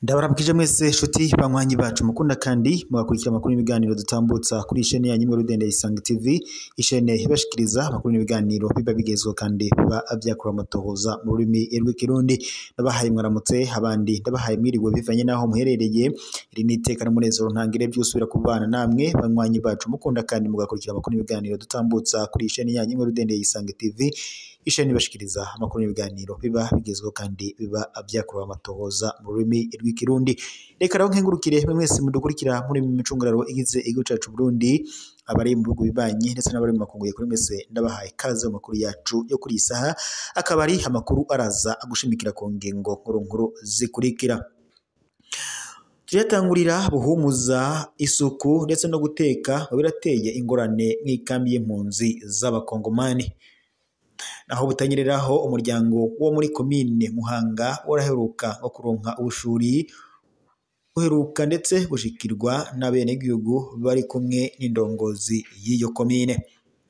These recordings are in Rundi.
Ndabaramukije mwese shuti banywanyi bacu mukunda kandi mugakurikira amakuru n'ibiganiro dutambutsa kuri ishene yanyu imwe Rudende Isange TV, ishene ibashikiriza amakuru n'ibiganiro biba bigezweho kandi biba vyakura amatohoza mu rurimi rw'ikirundi. Ndabahaye mwaramutse, abandi ndabahaye mwiriwe bivanye n'aho muherereye. Iri ni iteka n'umunezero ntangire vy'usubira kubana namwe banywanyi bacu mukunda kandi mugakurikira amakuru n'ibiganiro dutambutsa kuri ishene yanyu imwe Rudende Isange TV, ishene ibashikiriza amakuru n'ibiganiro biba bigezweho kandi biba vyakura amatohoza mu rurimi rw'ikirundi. Reka rero nkengurukire mwe mwese mudukurikira muri micungararo igize igihugu cacu Burundi, abari mu bihugu bibanyi ndetse n'abari mu makungu, kuri mwese ndabahaye ikaze mu makuru yacu yo kuri iyi saha, akaba ari amakuru araza agushimikira ku ngingo nkuru nkuru zikurikira. Tuyatangurira buhumuza isuku ndetse no guteka birateye ingorane mw'ikambi y'impunzi z'abakongomani. Naho butanyereraho umuryango wo muri komine Muhanga waraheruka wo kuronka ubushuri uheruka ndetse gushikirwa n'abenegihugu bari kumwe n'indongozi y'iyo komine.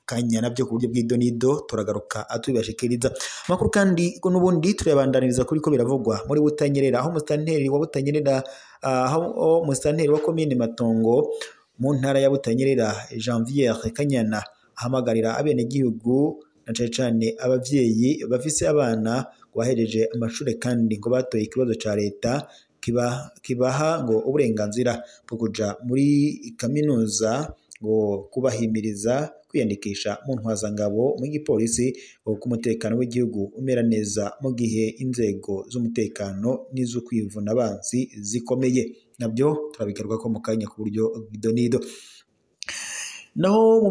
Kanya navyo ku buryo bw'idonido turagaruka atubibashikiriza. Amakuru kandi n'ubundi turayabandaniriza kuri ko biravugwa muri Butanyerera, aho musitanteri wa Butanyerera, aho musitanteri wa komine Matongo mu ntara ya Butanyerera Janvier Kanyana ahamagarira abenegihugu na cane cane abavyeyi bafise abana bahejeje amashure kandi ngo batoye ikibazo ca leta kibaha ngo uburenganzira bwo kuja muri kaminuza, ngo kubahimiriza kwiyandikisha mu ntwazangabo mu gipolisi ngo umutekano w'igihugu umera neza mu gihe inzego z'umutekano n'iz'ukwivuna abansi zikomeye. Nabyo turabigaruka ko mu kanya ku buryo bw'idonido. Naho mu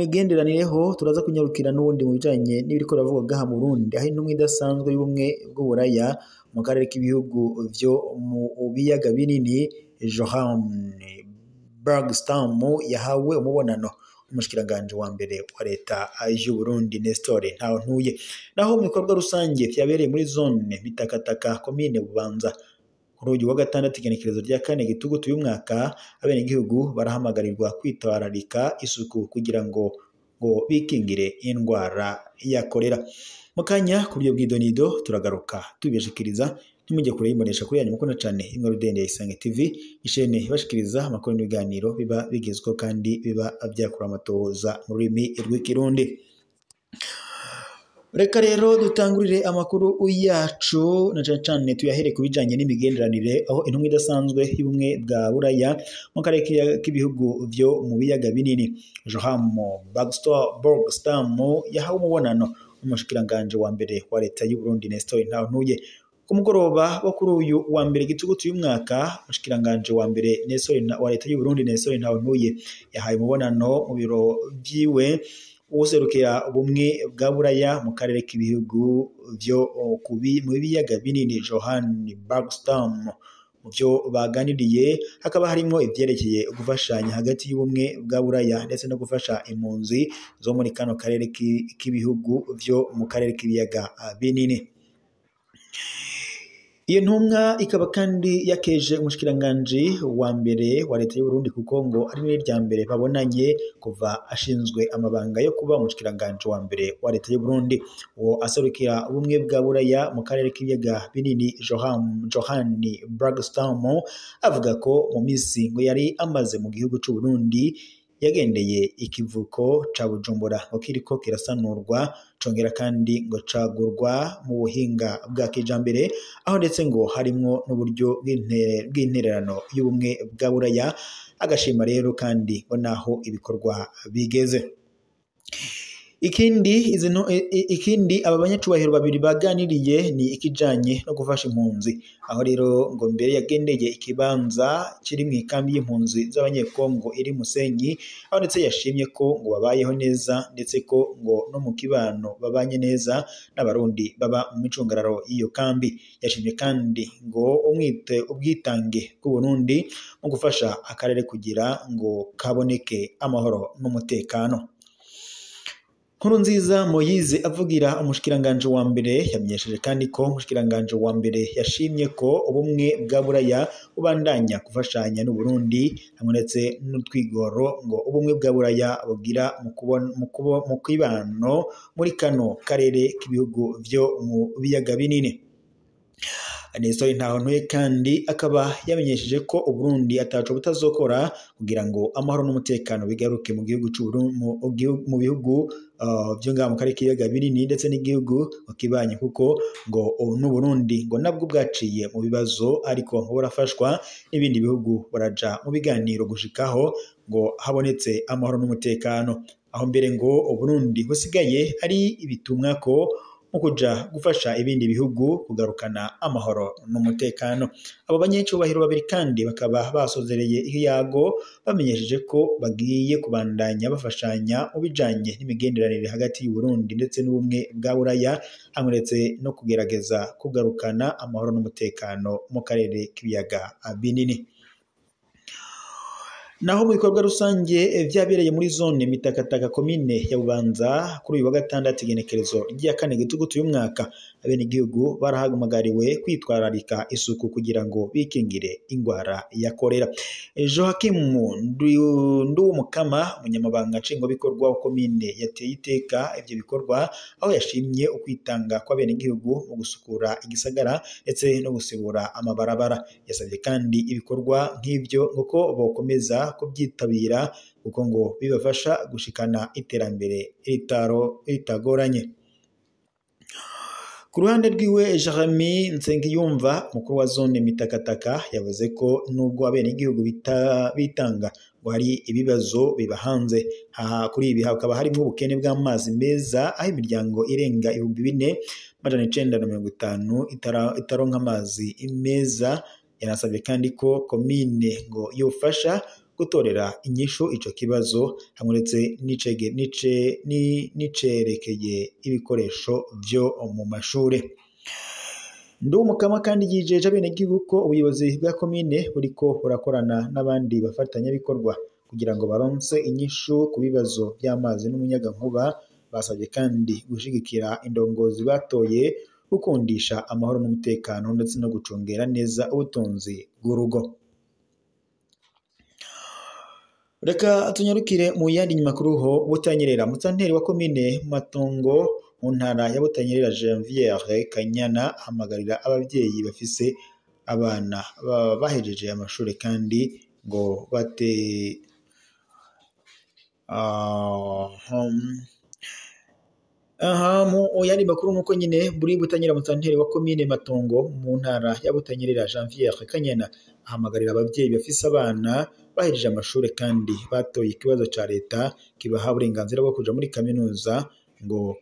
migenderanireho turaza kunyarukira n'ubundi mu bijanye n'ibiriko biravugwa ngaha mu Burundi, aho intumwa idasanzwe y'ubumwe bw'Uburaya mu karere k'ibihugu vyo mu biyaga binini Johan Bergstam yahawe umubonano n'umushikiranganje wa mbere wa leta y'u Burundi Nestor Ntahontuye. Naho mu bikorwa rusange vyabereye muri zone Mitakataka komine Bubanza kuri uyu wa gatandatu igenekerezo rya 4 Gitugutu uyu mwaka, abenegihugu barahamagarirwa kwitwararika isuku kugira ngo bikingire indwara ya kolera. Mu kanya ku buryo bw'idonido turagaruka tubibashikiriza, ntimujye kure y'imbonesha kuri yanyu mukunda cane imwe Rudende Isange TV, ishene ibashikiriza amakuru n'ibiganiro biba bigezweho kandi biba vyakura amatohoza mu rurimi rw'ikirundi. Reka rero dutangurire amakuru yacu na cane cane tuyahere ku bijanye n'imigenderanire, aho intumwa idasanzwe y'ubumwe bwa Buraya mu karere k'ibihugu vyo mu biyaga binini Johan Borgstam yahawe umubonano n'umushikiranganje wa mbere wa leta y'u Burundi Nestor Ntahontuye. Ku mugoroba wo kuri uyu wa mbere Gitugutu uyu mwaka, umushikiranganje wa mbere Nestor wa leta y'u Burundi Nestor Ntahontuye yahaye umubonano mu biro vyiwe uwuserukira ubumwe bwa Buraya mu karere k'ibihugu vyo mu biyaga binini Johan Bergstam. Mu vyo baganiriye hakaba harimwo ivyerekeye gufashanya hagati y'ubumwe bwa Buraya ndetse no gufasha impunzi zo muri kano karere k'ibihugu vyo mu karere k'ibiyaga binini. Iyo ntumwa ikaba kandi yakeje umushikiranganje wa mbere wa leta y'u Burundi kuko ngo ari n'irya mbere babonanye kuva ashinzwe amabanga yo kuba umushikiranganje wa mbere wa leta y'u Burundi. Uwo aserukira ubumwe bwa Buraya mu karere k'ibiyaga binini Johan Bergstam avuga ko mu misi ngo yari amaze mu gihugu c'u Burundi yagendeye ikivuko ca Bujumbura ngo kiriko kirasanurwa, congera kandi ngo cagurwa mu buhinga bwa kijambere, aho ndetse ngo harimwo n'uburyo bw'intererano y'ubumwe bwa Buraya. Agashima rero kandi ngo naho ibikorwa bigeze. Ikindi aba banyacubahiro babiri baganiriye ni ikijanye no gufasha impunzi, aho rero ngo mbere yagendeye ikibanza kiri mu ikambi y'impunzi z'abanyekongo iri Musenyi, aho ndetse yashimye ko ngo babayeho neza ndetse ko ngo no mu kibano babanye neza n'abarundi baba mu micungararo y'iyo kambi. Yashimye kandi ngo ubwitange bw'u Burundi mu gufasha akarere kugira ngo kaboneke amahoro n'umutekano. Nkurunziza Moyize avugira umushikiranganje wa mbere yamenyesheje kandi ko umushikiranganje wa mbere yashimye ko ubumwe bwa Buraya bubandanya gufashanya n'u Burundi hamwe ndetse n'utwigoro ngo ubumwe bwa Buraya bugira mu kwibano muri kano karere k'ibihugu vyo mu biyaga binini. Nestor Ntahontuye kandi akaba yamenyesheje ko Uburundi ataco butazokora kugira ngo amahoro n'umutekano bigaruke mu gihugu mu bihugu vyo ngaha mu karere k'ibiyaga binini ndetse n'igihugu kibanye, kuko ngo n'u Burundi ngo nabwo bwaciye mu bibazo ariko ngo burafashwa n'ibindi bihugu baraja mu biganiro gushikaho ngo habonetse amahoro n'umutekano, aho mbere ngo Uburundi busigaye ari ibitumwa ko mu kuja gufasha ibindi bihugu kugarukana amahoro n'umutekano. Abo banyecubahiro babiri kandi bakaba basozereye ikiyago bamenyesheje ko bagiye kubandanya bafashanya mu bijanye n'imigenderanire hagati y'u Burundi ndetse n'ubumwe bwa Buraya, hamwe ndetse no kugerageza kugarukana amahoro n'umutekano mu karere k'ibiyaga binini. Naho mu bikorwa rusange vyabereye muri zone Mitakataka komine ya Bubanza kuri uyu wa gatandatu igenekerezo rya 4 Gitugutu uyu mwaka, abenegihugu barahamagariwe kwitwararika isuku kugira ngo bikingire ingwara ya kolera. Joachim Nduwumukama, umunyamabanga nshingwabikorwa wa komine, yateye iteka ivyo bikorwa aho yashimye ukwitanga kw'abenegihugu mu gusukura igisagara ndetse no gusibura amabarabara. Yasabye kandi ibikorwa nk'ivyo ngo bokomeza kubyitabira kuko ngo bibafasha gushikana iterambere ritagoranye. Ku ruhande rwiwe, Jeremy Nsengiyumva, mukuru wa zone Mitakataka, yavuze ko nubwo abenegihugu bitanga ngo hari ibibazo bibahanze. Kuri ibi hakaba harimo ubukene bw'amazi meza, aho imiryango irenga 4950 itaronka amazi meza. Yanasabye kandi ko komine ngo yofasha gutorera inyishu ico kibazo, hamwe ndetse n'icerekeye ibikoresho vyo mu mashure. Nduwumukama kandi yijeje abenegihugu ko ubuyobozi bwa komine buriko burakorana n'abandi bafatanyabikorwa kugira ngo baronse inyishu ku bibazo vy'amazi n'umuyagankuba. Basabye kandi gushigikira indongozi batoye, gukundisha amahoro n'umutekano ndetse no gucungera neza ubutunzi bw'urugo. Reka tunyarukire mu yandi makuru ho Butanyerera. Musanteri wa komine Matongo mu ntara ya Butanyerera, Janviere Kanyana, ahamagarira abavyeyi bafise abana bahejeje amashure kandi ngo bate mu yandi makuru nuko nyine buri Butanyerera, musanteri wa komine Matongo mu ntara ya Butanyerera, Janviere Kanyana, ahamagarira abavyeyi bafise abana bahejeje amashure kandi batoye ikibazo ca leta kibaha uburenganzira bwo kuja muri kaminuza ngo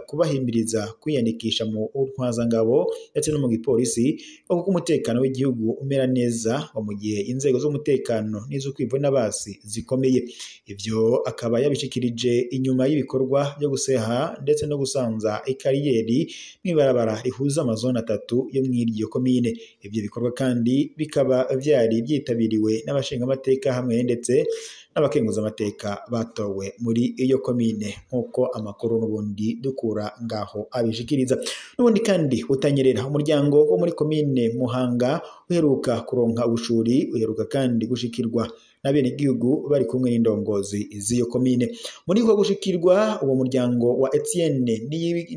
kubahimiriza kwiyandikisha mu ntwazangabo ndetse no mu gipolisi, kuko umutekano w'igihugu umera neza mu gihe inzego z'umutekano n'iz'ukwivuna basi zikomeye. Ivyo akaba yabishikirije inyuma y'ibikorwa byo guseha ndetse no gusanza ikariyeri mw'ibarabara rihuza amazone 3 yo mw'iryo komine. Ivyo bikorwa kandi bikaba vyari vyitabiriwe n'abashingamateka hamwe ndetse n'abakenguzamateka batowe muri iyo komine, nk'uko amakuru n'ubundi dukura ngaho abishikiriza. N'ubundi kandi Butanyerera, umuryango wo muri komine Muhanga uheruka kuronka ubushuri, uheruka kandi gushikirwa n'abenegihugu bari kumwe n'indongozi z'iyo komine. Muri uko gushikirwa, uwo muryango wa Etienne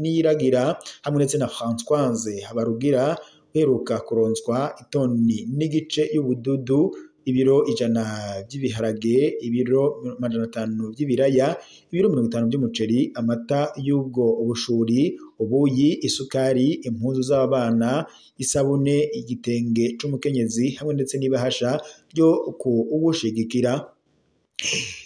Niyiragira hamwe ndetse na Françoise Habarugira uheruka kuronswa itoni n'igice y'ubududu, ibiro 100 by'ibiharage, ibiro 500 by'ibiraya, ibiro 50 by'umuceri, amata y'ubwo ubushuri, ubuyi, isukari, impuzu z'abana, isabune, igitenge c'umukenyezi hamwe ndetse n'ibahasha ryo kuwushigikira.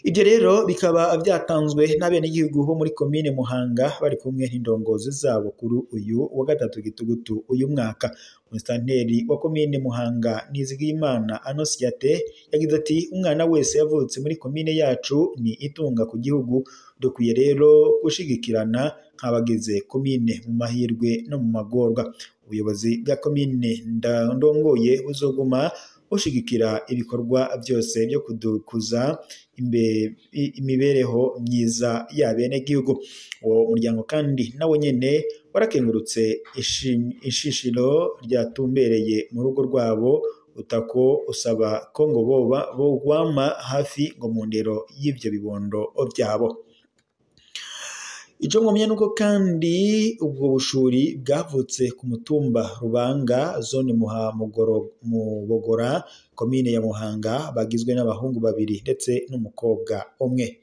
Ibyo rero bikaba byatanzwe n'abenegihugu bo muri komine Muhanga bari kumwe n'indongozi zabo kuri uyu wa 3 Gitugutu uyu mwaka. Musitanteri wa komine Muhanga, Nizigiyimana Anosiate, yagize ati: umwana wese yavutse muri komine yacu ni itunga ku gihugu, dukwiye rero gushigikirana nk'abagize komine mu mahirwe no mu magorwa. Ubuyobozi bwa komine ndongoye buzoguma ushigikira ibikorwa byose byo kudukuza imibereho myiza ya bene gihugu. Uwo muryango kandi nawo nyene warakengurutse ishishiro ryatumbereye mu rugo rwabo, utako usaba ko ngo boba bogwama hafi ngo mu ndero y'ivyo bibondo vyabo. Ico mwomenya nuko kandi ubwo bushuri bwavutse ku mutumba Rubanga, zone Mubogora, komine ya Muhanga, bagizwe n'abahungu babiri ndetse n'umukobwa umwe.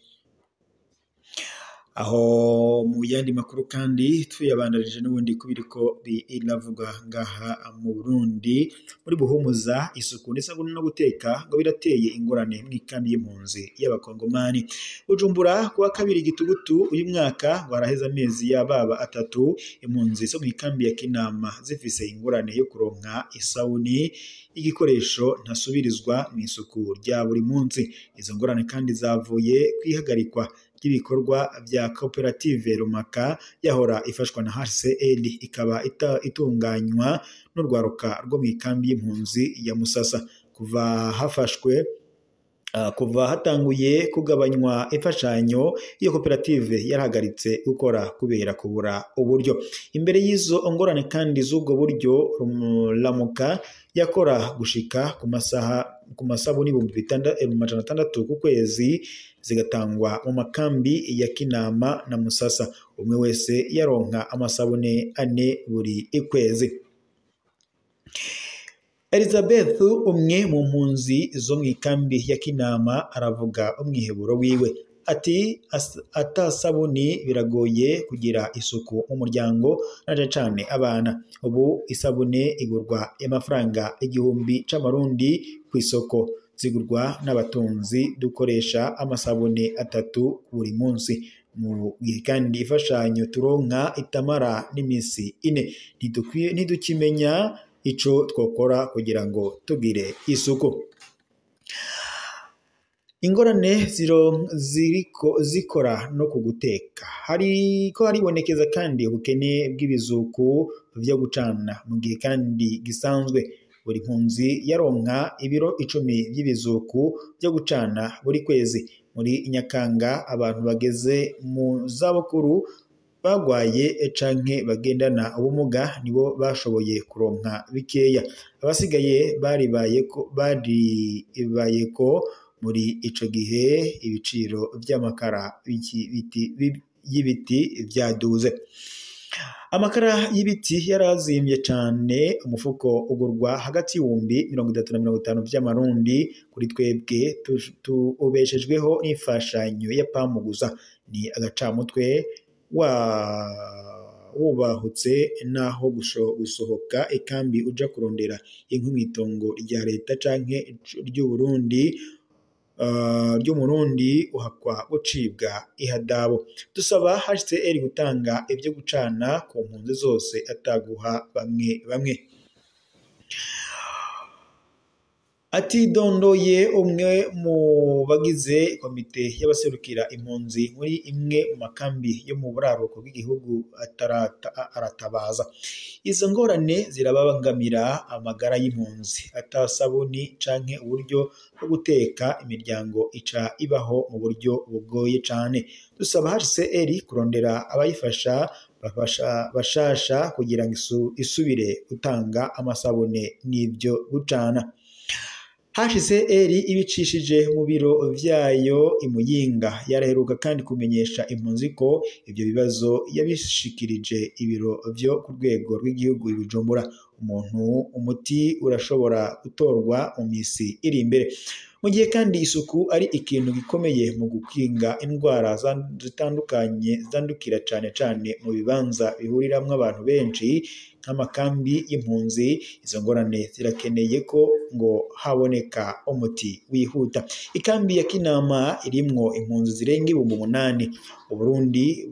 Aho mu yandi makuru kandi tuyabandanije n'ubundi kubiriko biravugwa ngaha mu Burundi, muri Buhumuza isuku ndetse no guteka ngo birateye ingorane mw'ikambi y'impunzi y'abakongomani. Bujumbura kuwa kabiri gitugutu uyu mwaka ngo haraheze amezi y'ababa 3 impunzi zo mw'ikambi ya Kinama zifise ingorane yo kuronka isabuni, igikoresho ntasubirizwa mu isuku rya buri munsi. Izo ngorane kandi zavuye kwihagarikwa ry'ibikorwa vya koperative Rumaka yahora ifashwa na HCR, ikaba itunganywa n'urwaruka rwo mw'ikambi y'impunzi ya Musasa. Kuva hatanguye kugabanywa imfashanyo, iyo koperative yarahagaritse gukora kubera kubura uburyo. Imbere y'izo ngorane kandi z'ubwo buryo, Ramuka yakora gushika ku masaha ku masabuni 6,600 ku kwezi, zigatangwa mu makambi ya Kinama na Musasa. Umwe wese yaronka amasabune 4 buri kwezi. Elizabeth, umwe mu mpunzi zo mw'ikambi ya Kinama, aravuga umwiheburo wiwe ati: atasabuni biragoye kugira isuku mu muryango na cane abana. Ubu isabune igurwa amafaranga 1000 c'amarundi ku isoko, zigurwa n'abatunzi. Dukoresha amasabune 3 buri munsi, mu gihe kandi imfashanyo turonka itamara n'imisi 4. Ntidukimenya ico twokora kugira ngo tugire isuku. Ingorane zikora no ku guteka. Hariko haribonekeza kandi ubukene bw'ibizuku vyo gucana, mu gihe kandi gisanzwe buri mpunzi yaronka ibiro 10 by'ibizuku vyo gucana buri kwezi. Muri Nyakanga abantu bageze mu zabukuru bagwaye canke bagendana ubumuga nibo bashoboye kuronka bikeya, abasigaye baribayeko muri ico gihe ibiciro vy'amakara y'ibiti vyaduze. Amakara y'ibiti yarazimvye cane, umufuko ugurwa hagati y'ibihumbi 30 na 50 vy'amarundi. Kuri twebwe tubeshejweho n'imfashanyo ya PAM gusa, ni agacamutwe wubahutse naho gusohoka ikambi uja kurondera inkwi mw'itongo rya leta canke ry'Uburundi ry'Umurundi uhakwa gucibwa ihadabo. Dusaba HCR gutanga ivyo gucana ku mpunzi zose ataguha bamwe bamwe. Atidondoye umwe mu bagize komite y'abaserukira impunzi muri imwe mu makambi yo mu buraruko bw'igihugu aratabaza. Izo ngorane zirababangamira amagara y'impunzi, atasabuni canke uburyo bwo guteka, imiryango ica ibaho mu buryo bugoye cane. Dusaba HCR kurondera abayifasha bashasha kugira ngo isubire gutanga amasabune n'ivyo gucana. HCR ibicishije mu biro vyayo i Muyinga yaraheruka kandi kumenyesha impunzi ko ivyo bibazo yabishikirije ibiro vyo ku rwego rw'igihugu i Bujumbura. Umuti urashobora gutorwa mu misi iri imbere. Mu gihe kandi isuku ari ikintu gikomeye mu gukinga indwara zitandukanye zandukira cane cane mu bibanza bihuriramwo abantu benshi nk'amakambi y'impunzi, izo ngorane zirakeneye ko ngo haboneka umuti wihuta. Ikambi ya Kinama irimwo impunzi zirenga 8,000. Uburundi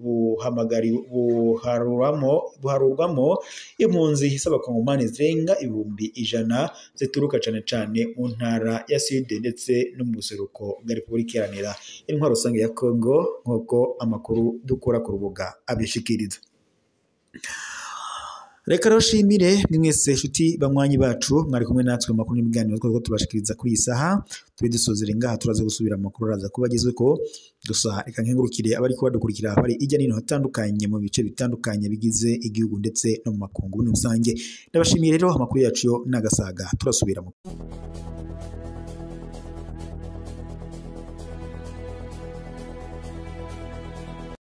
buharurwamo impunzi z'abakongomani zirenga 100,000 zituruka cane cane mu ntara ya Sud ndetse no mu buseruko bwa Repubulika Iharanira Intwaro Rusange ya Kongo, nk'uko amakuru dukura ku rubuga abishikiriza. Reka rero shimire mwese nshuti banywanyi bacu mwari kumwe natwe mu makuru n'ibiganiro twari tubashikiriza kuri iyi saha. Tube dusozera ngaha, turaza gusubira mu makuru araza kuba agezweko. Gusa reka nkengurukire abari kuba badukurikira bari ijya n'ino hatandukanye mu bice bitandukanye bigize igihugu ndetse no mu makungu muri rusange. Ndabashimiye rero, amakuru yacu yo n'agasaga turasubira mu